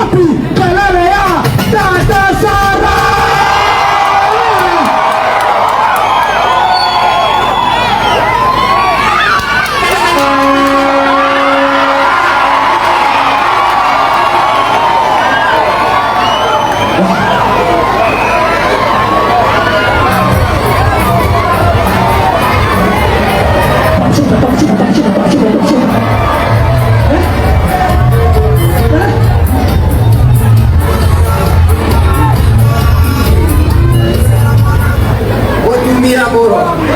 Wapi kelele ya Dada Sara? Mũtumia mũrogi.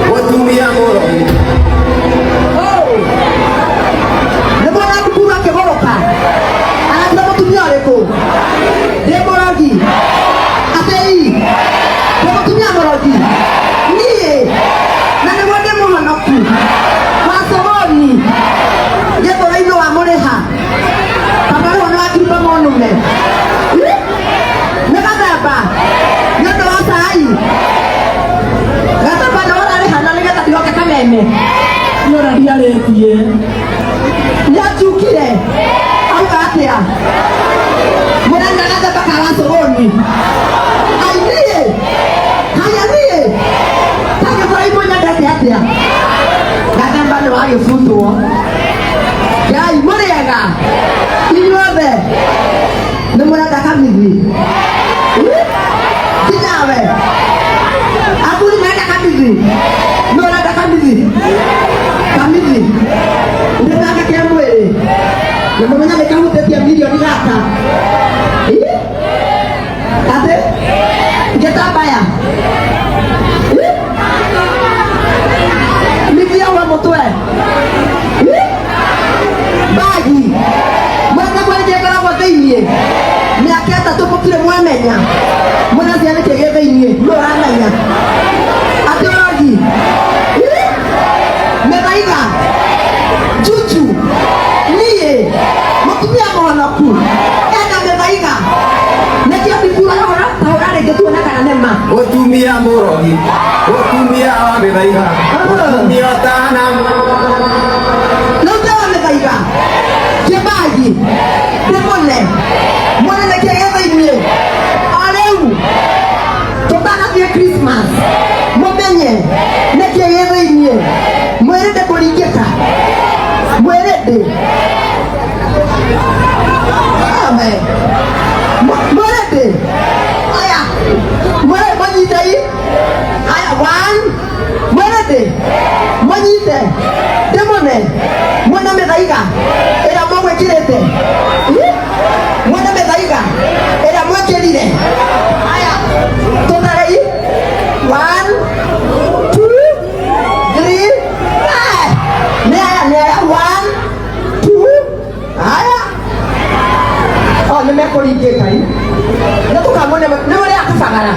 Mũtumia mũrogi. Nĩ mwana thukuru akĩgũrũka aratiga mũtumia ũrĩkũ? Ndĩ mũrogi atĩi ndĩ mũtumia mũrogi niĩ, na nĩguo ndĩ mũhonoku wa sogoni gĩthũra-inĩ wa mũrĩha kamarĩho nĩ wakiruba monume nĩ gathemba nĩ ũndũ wa cai gathemba nĩ ũrarĩha na nĩgetha ndigoke kameme. Nĩ ũrariarĩtie. Nĩanjukire auga atĩa mũrenda gathemba ka wacũgũni ai niĩ haya niĩ tagĩkora imwe nyendete atĩa gathemba nĩ wagĩbutwo. Ngai mũrĩega inyuothe nĩ mũrenda kamithi kinyawe athuri marenda kamithi nĩ ũrenda kamithi kamithi ndĩnake kĩa mwĩrĩ na mũmenya nĩ kahutĩtie milioni gaka. Ĩ? Atĩ ngĩtambaya. Ĩ? Mithia wa mũtwe. Ĩ? Bagi mwene mwene gĩkoragwo thĩiniĩ mĩaka 3 mũtirĩ mwamenya mũracia nĩkĩ gĩ thĩiniĩ nũ ũramenya atĩ ũrogi. Ĩ? Mĩthaiga juju niĩ mũtumia mũhonoku ena mĩthaiga nĩkĩo ndikura hũra tahũra rĩngĩ tuone kana nĩ ma. Mũtumia mũrogi. Mũtumia wa mĩthaiga. Mũtumia ũtana. Rĩu ndĩwa mĩthaiga kĩbagi ndĩmũne mwene nĩkĩ gĩ thĩiniĩ o rĩu tũtanathiĩ Christmas mũmenye nĩkĩ gĩ thĩiniĩ mwĩrĩ kũringĩka mwĩrĩ ndĩ Amen. Mwĩrĩ ndĩ aya mwĩrĩ mũnyitei aya one mwĩrĩ ndĩ mũnyite ndĩmũne mwena mĩthaiga ĩrĩa mũgwĩkĩrĩte. Ĩ? Mwena mĩthaiga ĩrĩa mwĩkĩrire aya tũtarei one two three. Eh, nĩ aya nĩ aya one two aya o nĩ mekũringĩka i nĩ tũkamone nĩ ũrĩa akabagara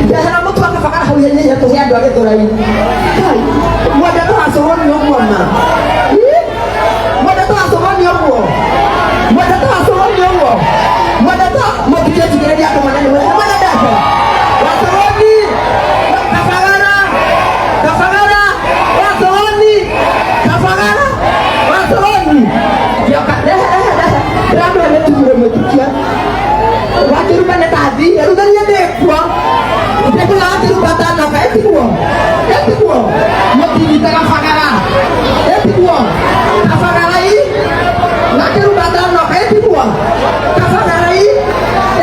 ndehera mũtu akabagara hau ihenya tũhe andũ a gĩthũrai. Kai, mwende tũgacũgwo nĩ ũguo ma. Ĩ? Mwende tũgacũgwo nĩ ũguo mwende tũgacũgwo nĩ ũguo mwende tũ mũtikĩnjigĩrĩria andũ manene mwende mwendete wacũgũni kabagara kabagara wacũgũni kabagara wacũgũni kĩoka rehe rehe rehe ndĩramũhe mĩtugure mwĩtikia wakĩruba nĩ tathi rĩu niĩ ndĩkuo ndĩkuga wakĩruba tanoka ĩtiguo ĩtiguo mũtinyite kabagara ĩtiguo kabagarai wakĩruba tanoka ĩtiguo kabagarai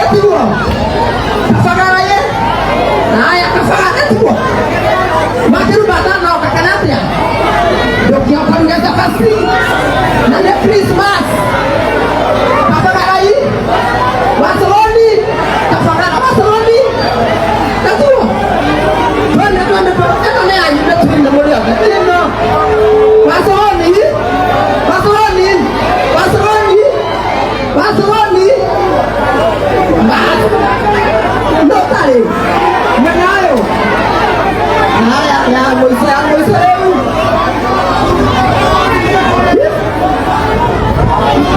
ĩtiguo kabagarai haya kabagara ĩtiguo wakĩruba tanoka kana atĩa ndũkĩoka ruge cabaci na nĩ Christmas kabagarai Wasoloni kabagara Wasoloni tatuo twende twende twende ĩno nĩ yanyu mĩtuinĩ mũrĩ othe ĩno Wasoloni Wasoloni Wasoloni Wasoloni no tarĩ mwena ũyũ haya ya mũico ya mũico rĩu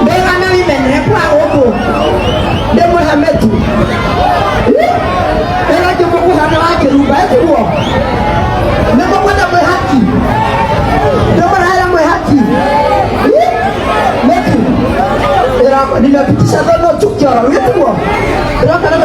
ndĩgana women rep wa gũkũ ndĩmũhe mĩtu. Nimepitisha dhono chuki ora wituo. Ndĩroka na